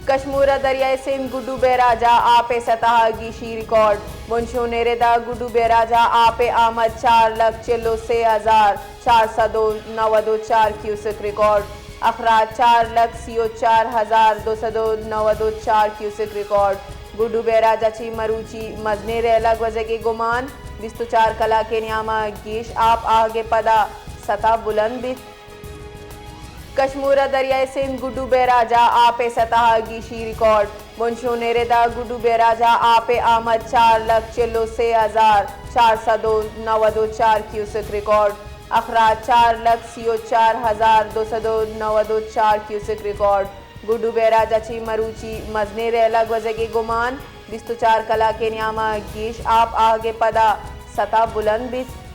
کشمور ء دریائے سندھ گڈو بیراج ء آپ ء سطح ء گیشی ریکارڈ۔ بنشون ء رد ء گڈو بیراج ء آپ ء آمد چار لکھ چل و سے ہزار چار سد و نود و چار کیوسک ریکارڈ۔ اخراج چار لکھ سی و چار ہزار دو سد و نود و چار کیوسک ریکارڈ۔ گڈو بیراج ء چہ مروچی مزنیں ریلہ گوزگ ء گمان۔ بیست و چار کلاک ء نیام ء گیش آپ آہگ ء پدا سطح بلند بیت۔ کشمور ء دریائے سندھ گڈو بیراج ء آپ ء سطح ء گیشی ریکارڈ۔ بنشون ء رد ء گڈو بیراج ء آپ ء آمد چار لکھ چل و سے ہزار چار سد و نود و چار کیوسک ریکارڈ۔ اخراج چار لکھ سی و چار ہزار دو سد و نود و چار کیوسک ریکارڈ۔ گڈو بیراج ء چہ مروچی مزنیں ریلہ گوزگ ء گمان۔ بیست و چار کلاک ء نیام ء گیش آپ آہگ ء پدا سطح بلند بیت۔